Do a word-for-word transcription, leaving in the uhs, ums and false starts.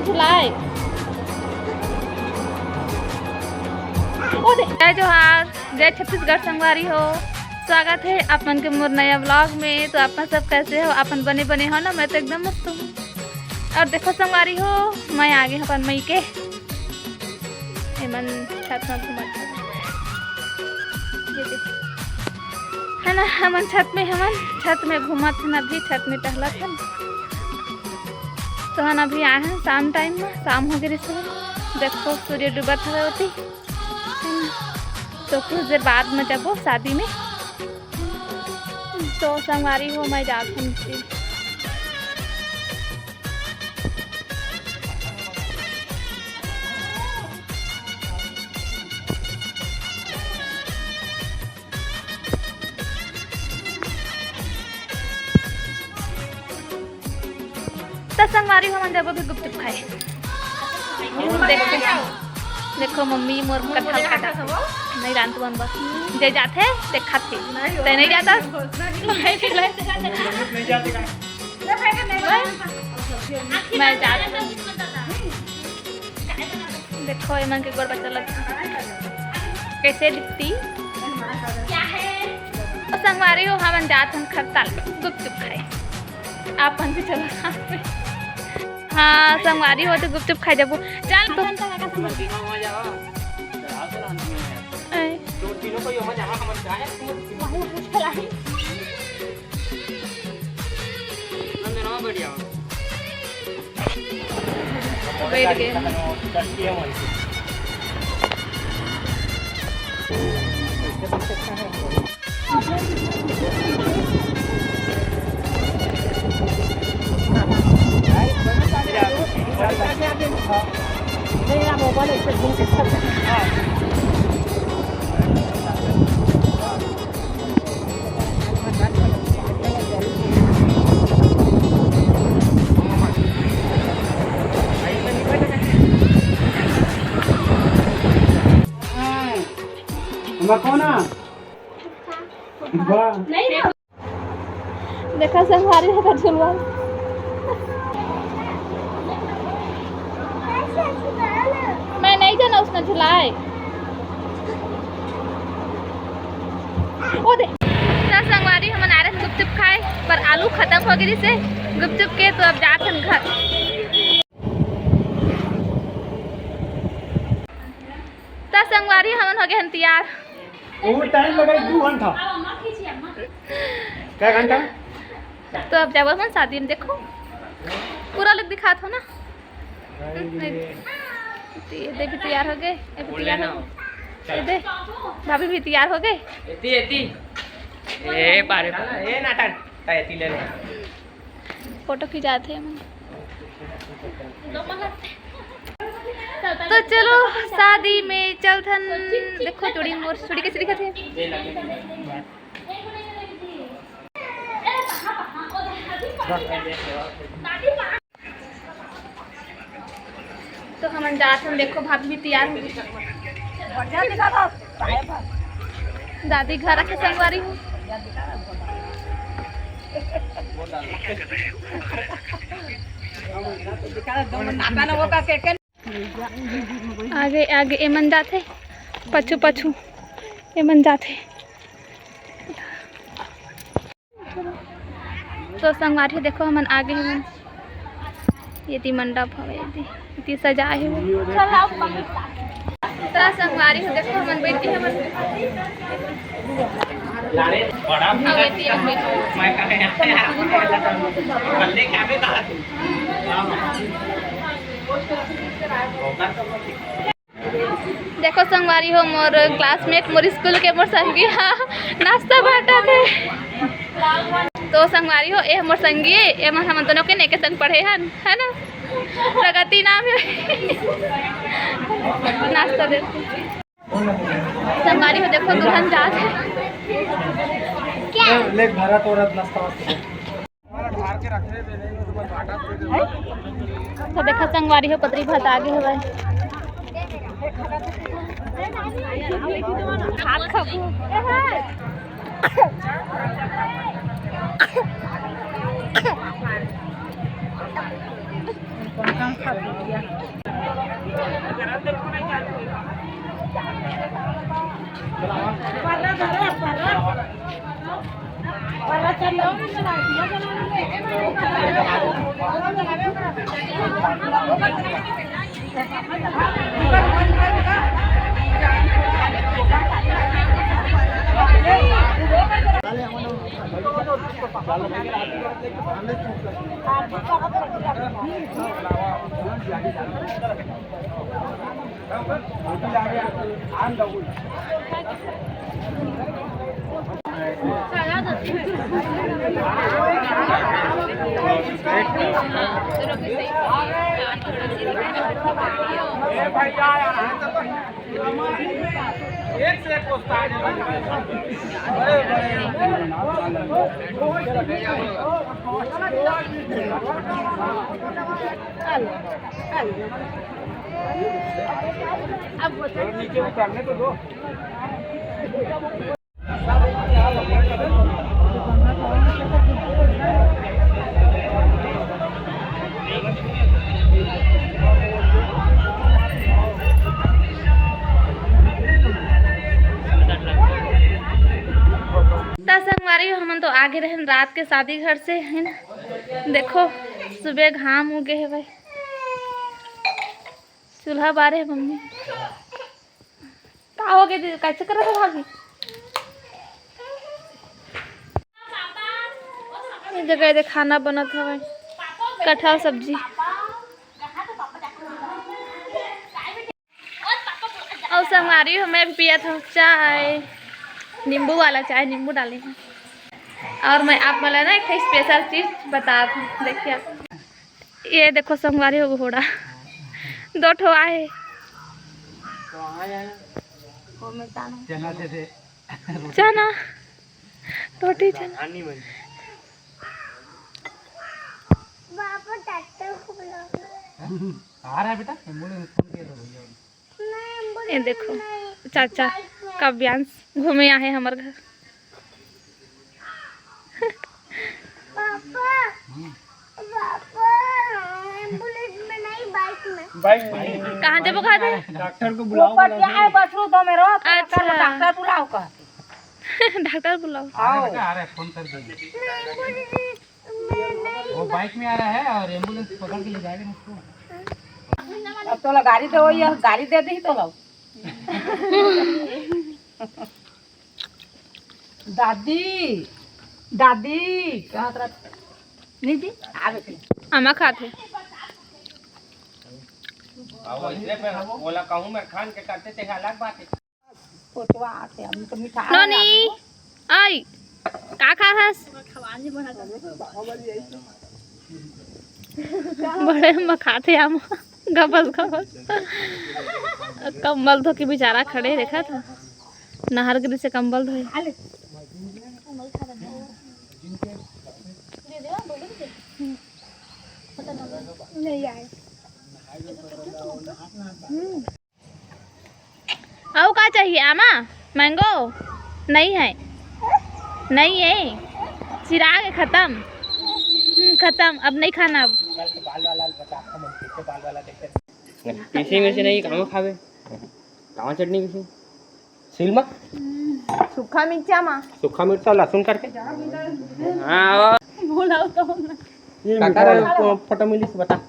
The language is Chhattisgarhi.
झुलाए। ओ दे। जय जोहार, जय छत्तीसगढ़ संगवारी हो। स्वागत है आप मन के मोर नया vlog में। तो आप मन सब कैसे हो? आप मन बने बने हो ना? मैं तो एकदम मस्त हूँ। और देखो संगवारी हो, मैं आ गई हूँ अपन मई के। एमन छत में घूमत हवन। ये देखो। है ना, हमन छत में, हमन छत में घूमत हन, अभी छत में टहलत हन। तो हम अभी आए हैं शाम time में, शाम हो गई रिश्ते। देखो सूर्य डूबत हवे ओती। तो कुछ देर बाद में जाबो शादी में। तो संगवारी हो, मैं जात हूँ। त संगवारी हो, हमन जाबो भी गुपचुप खाए। देखो, देखो मम्मी मोर कटहल काटत हे। नहीं रांधत बन बस। जे जाथे, देखत हे। ते नहीं जाता। मैं जात। देखो, एमन के गोड़ बच्चा लग कैसे दिखती। तो संगवारी हो, हमन जात हन खरताल गुपचुप खाए। आप मन भी चलो साथ में। हाँ, संगवारी हो तो गुपचुप खाए जाबो। चल तो। ए। बैठ गए। देखा संगवारी हो झुलवा। मैं नहीं जाना उसने झुलाए। ओ दे। त संगवारी हमन आ रहे गुपचुप खाए, पर आलू खत्म हो गई से गुपचुप के, तो अब जात हन घर। त संगवारी हमन हो गए हन तैयार। वो time लगा दू घंटा। क्या घंटा? तो अब जाबो हमन शादी में, देखो पूरा look दिखात हो ना। ये दे भी तैयार हो गए, ये भी तैयार हो गए। ये दे, भाभी भी तैयार हो गए। एती, एती। ए, पारे, पारे। ए, नाटन। एती ले ले। फोटो खिंचात हे हमन। तो चलो शादी में चलथन। देखो चूड़ी मोर, चूड़ी कैसे दिखत हे। तो हमन जात हन, देखो भाभी भी तैयार हो गई। दादी घर आके संगवारी हो। आगे आगे एमन जाथे, पछू पछू एमन जाथे। तो संगवारी देखो, हमन आगे हवन, ये दी मंडप हवे, ये दी, ये दी सजा हे वो। तो संगवारी हो देखो, हमन बैठ के हमन, अब ये दी हम बैठ। देखो संगवारी हो, मोर classmate, मोर स्कूल के मोर संगी हा नाश्ता बांटत हे। तो संगवारी हो, ए मोर संगी, ए मन हमन दोनों के एके संग पढ़े हन, है ना? प्रगति नाम हे। नाश्ता देते। संगवारी हो, देखो दुल्हन जात हे। क्या? ले, भारत और नाश्ता वास्ता। तो देखा संगवारी हो, पतरी भात आगे हवय। भात खाबो। अब नीचे उतरने तो दो। त संगवारी हो, हमन तो आगे रहन रात के शादी घर से, है ना। देखो, सुबह घाम उगे हवय, चूल्हा बारे हे मम्मी। का हो गए दीदी, कैसे करत हो भाभी? ये जगह ये खाना बनत हवय, कटहल सब्जी। अउ संगवारी हो, मैं भी पियत हूँ चाय, नींबू वाला चाय, नींबू डाले हैं। और मैं आप मन ला ना एक ठो स्पेशल चीज बतात हूँ, देखिए। ये देखो संगवारी हो, घोड़ा दो ठो आए। चना दे दे। चना, रोटी चना। पापा, ट्रैक्टर को बुलाओ। आ रहा है बेटा, एम्बुलेंस फोन किया था भैया। ये देखो चाचा काव्यांश घूमे आहे हमर घर। पापा, पापा, एम्बुलेंस में नहीं, बाइक में। बाइक में। कहाँ जाबो कहा थे? डॉक्टर को बुलाओ, ऊपर क्या है, बछरू दो में रहो, अच्छा। डॉक्टर बुलाओ कहा थे। डॉक्टर बुलाओ। आओ। आ रहा है, फोन कर दीजिए। नहीं, एम्बुलेंस वो बाइक में आ रहा है और एम्बुलेंस पकड़ के ले जाएगा मुझको। अब तोला गाड़ी दे, वही गाड़ी दे दी तोला। दादी, दादी, कहाँ तरह? नहीं जी, आ बेटी। आमा खात हे। अब वैसे पे ओला कहूँ मैं खान के करते ते अलग बात है। कोचवा आथे, हम तो मिठा नोनी, आई, का खा हस? बड़े मखाथे हम, गबस गबस। कंबल धो के बेचारा खड़े देखा था, नहर के से कंबल धोए। नहीं आए। अउ का चाहिए? आमा, मैंगो? नहीं है, नहीं है। चिराग है, खत्म। हम्म, खत्म, अब नहीं खाना अब। पीसी में से नहीं, कहाँ खावे? कहाँ चटनी पीसी? सील मा? सूखा मिर्चा मा। सूखा मिर्चा, लहसुन करके। हाँ, और बोला तो ना। ये काकर फोटो मिली से बता।